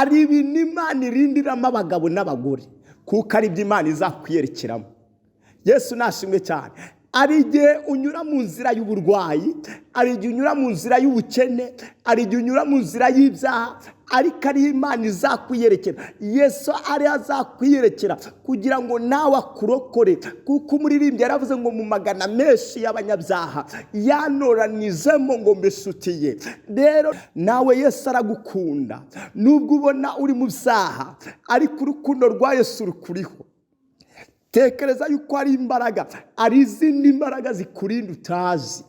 Hari ibintu Imana irindiramo abagabo n'abagore, kuko ari byo Imana izakwiyerekeramo. Yesu nashimwe cyane. Hari igihe unyura mu nzira y'uburwayi, hari igihe unyura mu nzira y'ubukene, hari igihe unyura mu nzira y'ibyaha, ariko ari Imana izakwiyerekera. Yesu ari azakwiyerekera kugira ngo nawe akurokore, kuko umuririmbyi yaravuze ngo mu magana menshi y'abanyabyaha yanoranizemo ngo mbisutiye. Rero nawe Yesu aragukunda, nubwo ubona uri mu byaha, ariko urukundo rwa Yesu rukuriho. Tekereza yuko ari imbaraga, ari izindi mbaraga zikurinda utazi,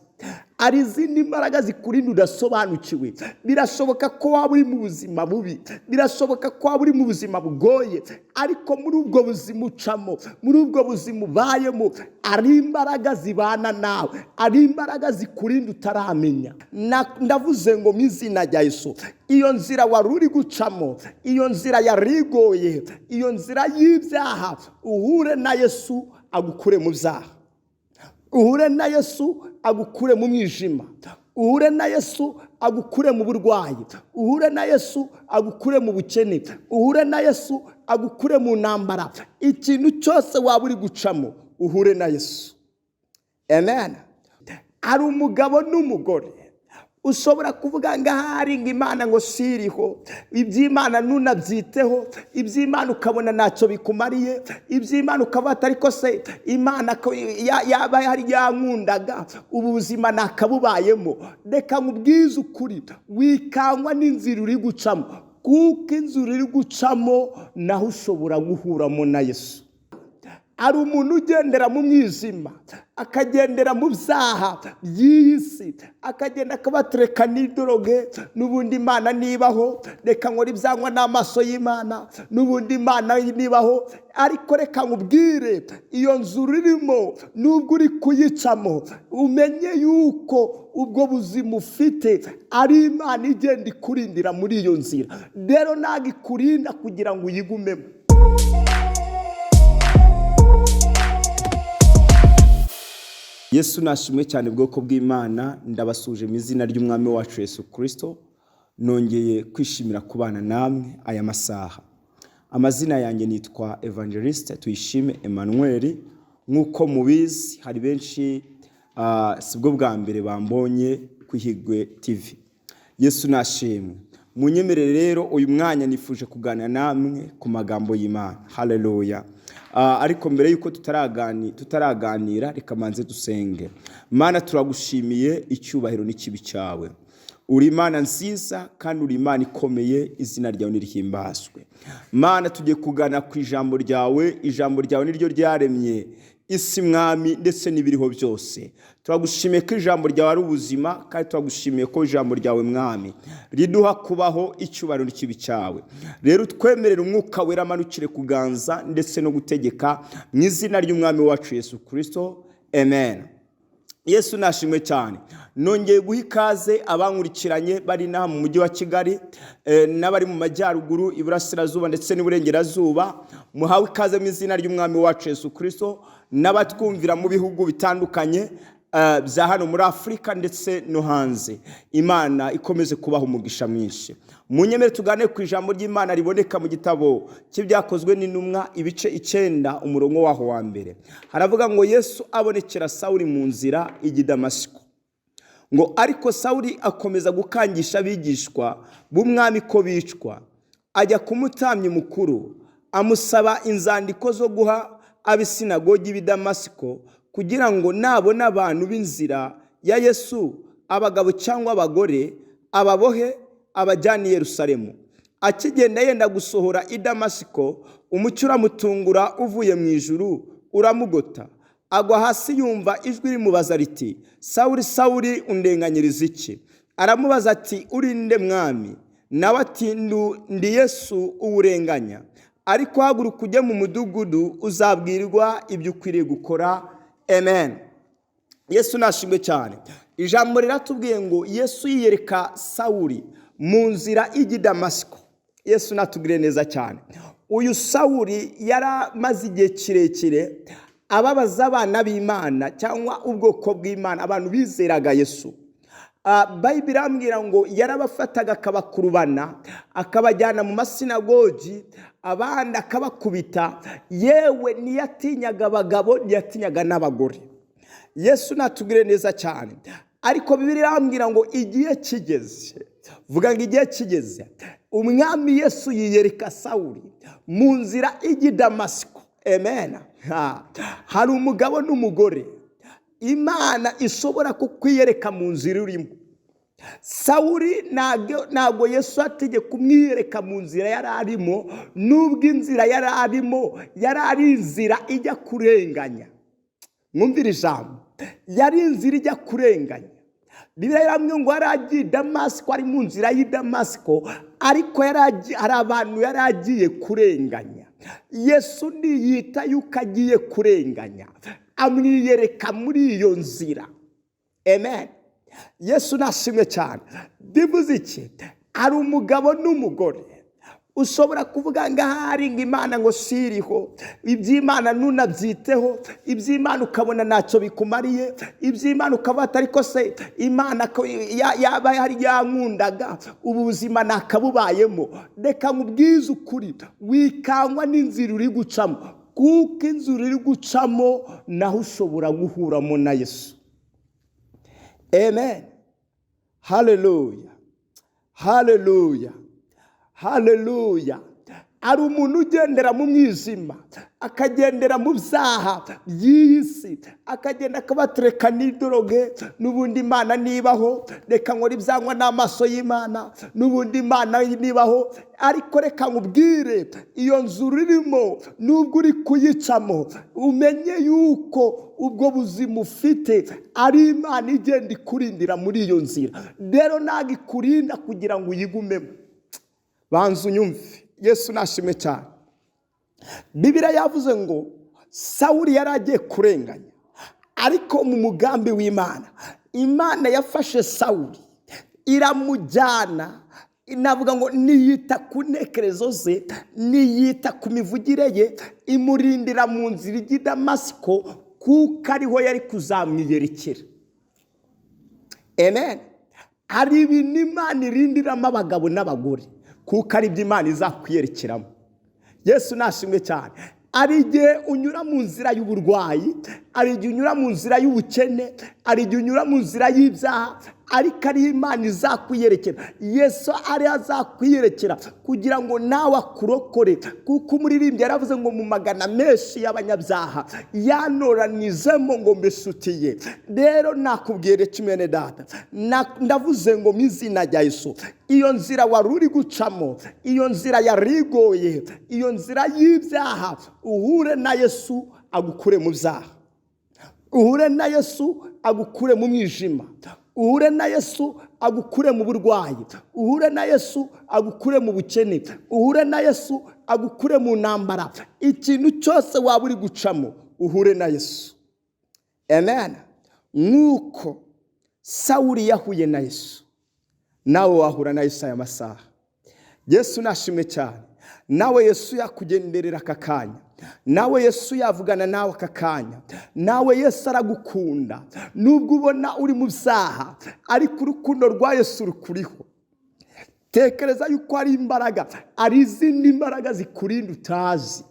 ari izindi mbaraga zikurinda udasobanukiwe. Birashoboka ko waba uri mu buzima bubi, birashoboka ko waba uri mu buzima bugoye, ariko muri ubwo buzima ucamo, muri ubwo buzima ubayemo, ari imbaraga zibana nawe, ari imbaraga zikurinda utaramenya. Ndavuze ngo mu izina rya Yesu, iyo nzira wari uri gucamo, iyo nzira yarigoye, iyo nzira y'ibyaha, uhure na Yesu agukure mu byaha, uhure na Yesu agukure mu mwijima, uhure na Yesu agukure mu burwayi, uhure na Yesu agukure mu bukene, uhure na Yesu agukure mu ntambara. Ikintu cyose waba uri gucamo, uhure na Yesu. Amen. Hari umugabo n'umugore ushobora kuvuga ngo ahari ngo Imana ngo siriho, iby'Imana ntunabyiteho, iby'Imana ukabona ntacyo bikumariye, iby'Imana ukavuga ati ariko se Imana ko yaba yari yankundaga, ubu buzima nakabubayemo. Reka nkubwize ukuri, wikangwa n'inzira uri gucamo, kuko inzira uri gucamo naho ushobora guhuramo na Yesu. Hari umuntu ugendera mu mwijima, akagendera mu byaha by'iyi si, akagenda akabatereka n'idoroge, n'ubundi Imana nibaho, reka nkore ibyangwa n'amaso y'Imana, n'ubundi Imana nibaho. Ariko reka nkubwire, iyo nzu urimo nubwo uri kuyicamo, umenye yuko ubwo buzima ufite ari Imana igenda ikurindira muri iyo nzira. Rero ntabwo ikurinda kugira ngo uyigumemo. Yesu nashimwe cyane. Bwoko bw'Imana, ndabasuje mu izina ry'Umwami wacu Yesu Kristo. Nongeye kwishimira kubana namwe aya masaha. Amazina yanjye nitwa Evangeliste Tuyishime Emmanuel. Nk'uko mubizi, hari benshi sibwo bwa mbere bambonye ku Ihigwe TV. Yesu nashimwe. Munyemerere rero uyu mwanya nifuje kuganira namwe ku magambo y'Imana. Haleluya. Ariko mbere yuko tutaraganira, reka manze dusenge. Mana, turagushimiye, icyubahiro n'ikibi cyawe. Uri Imana nziza kandi uri Imana ikomeye, izina ryawe nirihimbazwe. Mana, tugiye kugana ku ijambo ryawe, ijambo ryawe niryo ryaremye isi Mwami ndetse n'ibiriho byose. Turagushimiye ko ijambo ryawe ari ubuzima, kandi turagushimiye ko ijambo ryawe Mwami riduha kubaho, icyubahiro n'ikibi cyawe. Rero twemerere umwuka wera amanukire kuganza ndetse no gutegeka mu izina ry'Umwami wacu Yesu Kristo. Amen. Yesu nashimwe cyane. Nongeye guha ikaze abankurikiranye bari inaha mu mujyi wa Kigali, n'abari mu majyaruguru, iburasirazuba ndetse n'iburengerazuba. Muhawe ikaze mu izina ry'Umwami wacu Yesu Kristo, n'abatwumvira mu bihugu bitandukanye bya hano muri Afurika ndetse no hanze. Imana ikomeze kubaha umugisha mwinshi. Munyemere tugane ku ijambo ry'Imana riboneka mu gitabo cy'Ibyakozwe n'Intumwa, ibice 9, umurongo waho wa mbere. Haravuga ngo Yesu abonekera Sawuli mu nzira ijya i Damasiko. Ngo ariko Sawuli akomeza gukangisha abigishwa b'Umwami ko bicwa. Ajya ku mutambyi mukuru, amusaba inzandiko zo guha ab'isinagogi b'i Damasiko, kugira ngo nabona abantu b'inzira ya Yesu, abagabo cyangwa abagore, ababohe abajyane i Yerusalemu. Akigenda yenda gusohora i Damasiko, umucyo uramutungura uvuye mu ijuru uramugota. Agwa hasi yumva ijwi rimubaza riti: Sawuli, Sawuli, undenganyiriza iki? Aramubaza ati: Uri nde Mwami? Nawe ati: Ndi Yesu uwurenganya. Ariko haguruka ujye mu mudugudu, uzabwirwa ibyo ukwiriye gukora. Amen. Yesu nashimwe cyane. Ijambo riratubwiye ngo Yesu yiyereka Sawuli mu nzira ijya i Damasiko. Yesu natubwire neza cyane. Uyu Sawuli yaramaze igihe kirekire ababaza abana b'Imana cyangwa ubwoko bw'Imana, abantu bizeraga Yesu. Bayibiri irambwira ngo yarabafataga akabakurubana, akabajyana mu masinagogi, abandi akabakubita. Yewe, ntiyatinyaga abagabo, ntiyatinyaga n'abagore. Yesu natubwire neza cyane. Ariko Bibiri irambwira ngo igihe kigeze, vuga ngo igihe kigeze, Umwami Yesu yiyereka Sawuri mu nzira ijya i Damasiko. Amen. Hari umugabo n'umugore Imana ishobora kukwiyereka mu nzira urimo. Sawuri ntabwo Yesu ategeka kumwiyereka mu nzira yari arimo, nubwo inzira yari arimo yari ari inzira ijya kurenganya. Mwumvire ijambo, yari inzira ijya kurenganya. Bibiliya iramubwira ngo yari agiye i Damasiko, ari mu nzira y'i Damasiko, ariko hari abantu yari agiye kurenganya. Yesu ntiyita yuko agiye kurenganya, amwiyereka muri iyo nzira. Amen. Yesu nashimwe cyane. Bivuze iki? Hari umugabo n'umugore ushobora kuvuga ngo ahari ngo Imana ngo siriho, iby'Imana ntunabyiteho, iby'Imana ukabona ntacyo bikumariye, iby'Imana ukavuga ati ariko se Imana ko yaba yari yankundaga, ubu buzima nakabubayemo. Reka nkubwize ukuri, wikangwa n'inzira uri gucamo, kuko inzira uri gucamo naho ushobora guhuramo na Yesu. Amen. Haleluya, haleluya, haleluya. Hari umuntu ugendera mu mwijima, akagendera mu byaha by'iyi si, akagenda akabatereka n'idoroge, n'ubundi Imana nibaho, reka nkore ibyangwa n'amaso y'Imana, n'ubundi Imana nibaho. Ariko reka nkubwire, iyo nzu urimo nubwo uri kuyicamo, umenye yuko ubwo buzima ufite ari Imana igenda ikurindira muri iyo nzira. Rero ntabwo ikurinda kugira ngo uyigumemo. Banza unyumve. Yesu nashimwe cyane. Bibiliya yavuze ngo Sawuli yari agiye kurenganya, ariko mu mugambi w'Imana, Imana yafashe Sawuli iramujyana. Navuga ngo niyita ku ntekerezo ze, niyita ku mivugire ye, imurindira mu nzira ijya i Damasiko, kuko ariho yari kuzamwiyerekera. Amen. Hari ibintu Imana irindiramo abagabo n'abagore, kuko ari byo Imana izakwiyerekeramo. Yesu nashimwe cyane. Hari igihe unyura mu nzira y'uburwayi, hari igihe unyura mu nzira y'ubukene, hari igihe unyura mu nzira y'ibyaha, ariko ari Imana izakwiyerekera. Yesu ari azakwiyerekera kugira ngo nawe akurokore, kuko umuririmbyi yaravuze ngo mu magana menshi y'abanyabyaha yanoranizemo ngo mbisutiye. Rero nakubwira iki mwene data? Ndavuze ngo mu izina rya Yesu, iyo nzira wari uri gucamo, iyo nzira yarigoye, iyo nzira y'ibyaha, uhure na Yesu agukure mu byaha, uhure na Yesu agukure mu mwijima, uhure na Yesu agukure mu burwayi, uhure na Yesu agukure mu bukene, uhure na Yesu agukure mu ntambara. Ikintu cyose waba uri gucamo, uhure na Yesu. Amen. Nk'uko Sawuli yahuye na Yesu, nawe wahura na Yesu aya masaha. Yesu nashimwe cyane. Nawe Yesu yakugenderera aka kanya, nawe Yesu yavugana nawe aka kanya, nawe Yesu aragukunda. Nubwo ubona uri mu byaha, ariko urukundo rwa Yesu rukuriho. Tekereza yuko ari imbaraga, ari izindi mbaraga zikurinda utazi,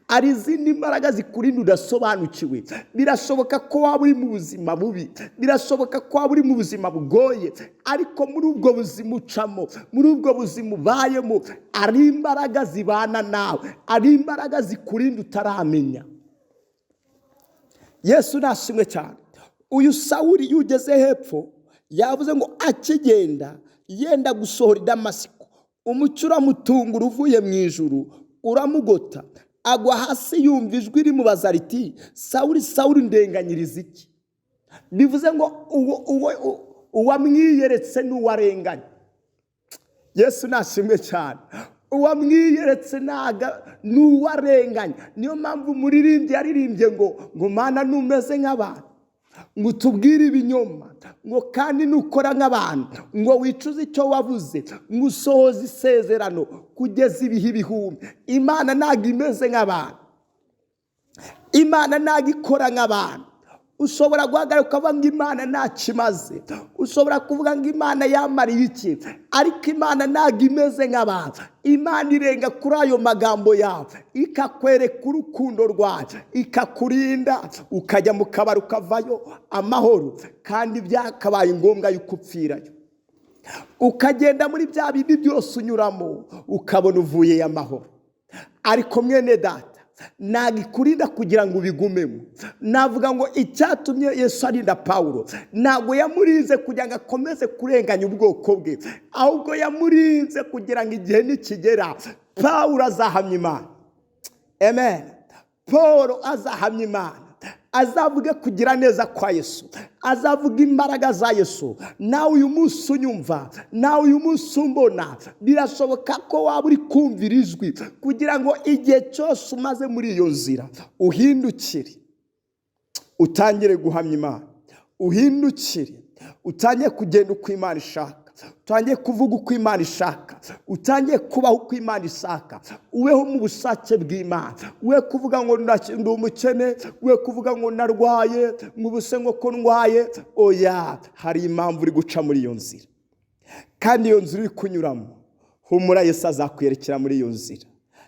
ari izindi mbaraga zikurinda udasobanukiwe. Birashoboka ko waba uri mu buzima bubi, birashoboka ko waba uri mu buzima bugoye, ariko muri ubwo buzima ucamo, muri ubwo buzima ubayemo, ari imbaraga zibana nawe, ari imbaraga zikurinda utaramenya. Yesu nashimwe cyane. Uyu Sawuli iyo ugeze hepfo yavuze ngo akigenda yenda gusohora i Damasiko, umucyo uramutungura uvuye mu ijuru uramugota, agwa hasi yumva ijwi rimubaza riti Sawuli, Sawuli, ndenganyiriza iki? Bivuze ngo uwamwiyeretse n'uwarenganye. Yesu nashimwe cyane. Uwamwiyeretse n'uwarenganye. Niyo mpamvu umuririmbyi yaririmbye ngo Mana numeze nk'abantu, ngo utubwire ibinyoma, ngo kandi nukora nk'abantu, ngo wicuze icyo wavuze, ngo usohoze isezerano kugeza ibihe ibihumbi. Imana ntabwo imeze nk'abantu, Imana ntabwo ikora nk'abantu. Ushobora guhagarara ukavuga ngo Imana ntacyo imaze, ushobora kuvuga ngo Imana yamariye iki, ariko Imana ntabwo imeze nk'abantu. Imana irenga kuri ayo magambo yawe, ikakwereka urukundo rwayo, ikakurinda ukajya mu kabari ukavayo amahoro, kandi byakabaye ngombwa yuko upfirayo. Ukagenda muri bya bindi byose unyuramo, ukabona uvuyeyo amahoro. Ariko mwene data, ntabwo ikurinda kugira ngo ubigumemo. Navuga ngo icyatumye Yesu arinda Pawulo, ntabwo yamurinze kugira ngo akomeze kurenganya ubwoko bwe, ahubwo yamurinze kugira ngo igihe nikigera Pawulo azahamya Imana. Amen. Paul azahamya Imana, azavuge kugira neza kwa Yesu, azavuga imbaraga za Yesu. Nawe uyu munsi unyumva, nawe uyu munsi umbona, birashoboka ko waba uri kumvira ijwi kugira ngo igihe cyose umaze muri iyo nzira uhindukire, utangire guhamya Imana, uhindukire, utangire kugenda uko Imana ishaka, utangiye kuvuga uko Imana ishaka, utangiye kubaho uko Imana ishaka, ubeho mu bushake bw'Imana. We kuvuga ngo ndi umukene, we kuvuga ngo narwaye, ngo ubuse ngo ko ndwaye. Oya, hari impamvu uri guca muri iyo nzira, kandi iyo nzira uri kunyuramo, humura, Yesu azakwerekera muri iyo nzira.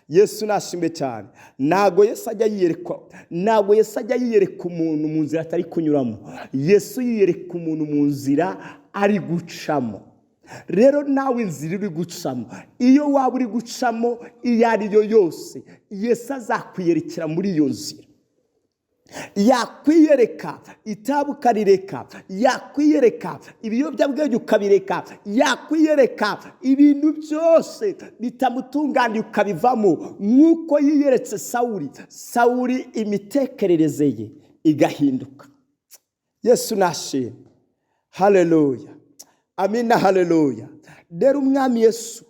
Yesu nashimwe cyane. Ntabwo Yesu ajya yiyerekwa, ntabwo Yesu ajya yiyereka umuntu mu nzira atari kunyuramo. Yesu yiyereka umuntu mu nzira ari gucamo. Rero nawe inzira uri gucamo, iyo waba uri gucamo iyo ari yo yose, Yesu azakwiyerekera muri iyo nzira. Yakwiyereka itabi ukarireka, yakwiyereka ibiyobyabwenge ukabireka, yakwiyereka ibintu byose bitamutunganiye ukabivamo, nk'uko yiyeretse Sawuri. Sawuri imitekerereze ye igahinduka. Yesu nashimwe. Haleluya, amina, haleluya. Rero Umwami Yesu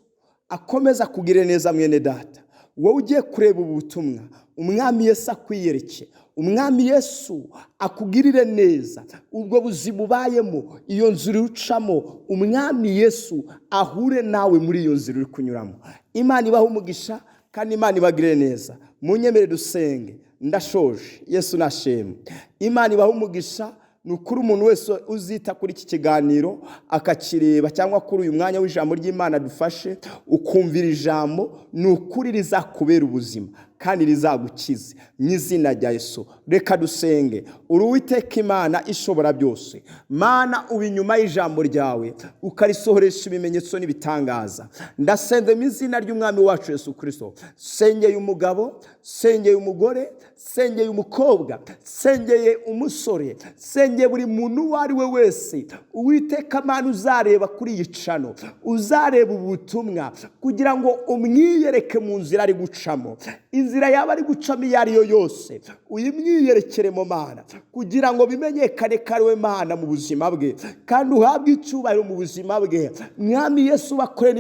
akomeza kugira neza. Mwene data, wowe ugiye kureba ubu butumwa, Umwami Yesu akwiyereke, Umwami Yesu akugirire neza. Ubwo buzima ubayemo, iyo nzira ucamo, Umwami Yesu ahure nawe muri iyo nzira uri kunyuramo. Imana ibahe umugisha kandi Imana ibagirire neza. Munyemere dusenge, ndashoje. Yesu nashimwe. Imana ibahe umugisha. Ni ukuri, umuntu wese uzita kuri iki kiganiro akakireba, cyangwa kuri uyu mwanya w'ijambo ry'Imana dufashe, ukumvira ijambo, ni ukuri rizakubera ubuzima kandi rizagukize mu izina rya Yesu. Reka dusenge. Uri Uwiteka Imana ishobora byose, Mana uba inyuma y'ijambo ryawe ukarisohoresha ibimenyetso n'ibitangaza. Ndasenze mu izina ry'Umwami wacu Yesu Kirisito. Sengeye umugabo, sengeye umugore, sengeye umukobwa, sengeye umusore, sengeye buri muntu uwo ari we wese, Uwiteka Mana, uzareba kuri iyi channel, uzareba ubutumwa, kugira ngo umwiyereke mu nzira ari gucamo. Inzira yaba ari gucamo iyo ari yo yose, uyimwiyerekere mu Mana, kugira ngo bimenyekane ko ari we Mana mu buzima bwe, kandi uhabwe icyubahiro mu buzima bwe. Mwami Yesu, bakore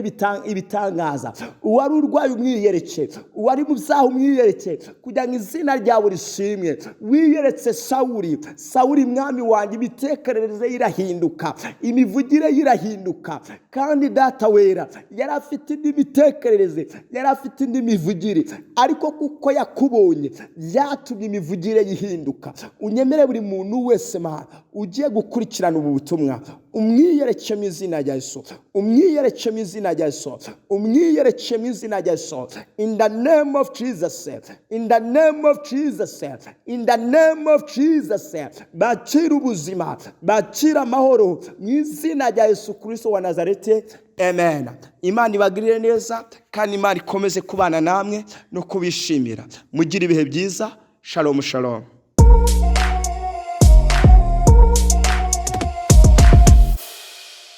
ibitangaza. Uwari urwaye umwiyereke, uwari mu byaha umwiyereke, kugira ngo izina ryawe rishimwe. Wiyeretse Sawuri. Sawuri, Mwami wanjye, imitekerereze ye irahinduka, imivugire ye irahinduka. Kandi Data wera, yari afite indi mitekerereze, yari afite indi mivugire, ariko kuko yakubonye byatumye imivugire ye ihinduka. Unyemere buri muntu wese, Mana, ugiye gukurikirana ubu butumwa, umwiyereke mu izina rya Yesu, umwiyereke mu izina rya Yesu, umwiyereke mu izina rya Yesu. In the name of Jesus, in the name of Jesus, in the name of Jesus. Bakira ubuzima, bakira amahoro mu izina rya Yesu Kirisito wa Nazareti, amen. Imana ibagirire neza kandi Imana ikomeze kubana namwe no kubishimira. Mugire ibihe byiza. Shalom, shalom.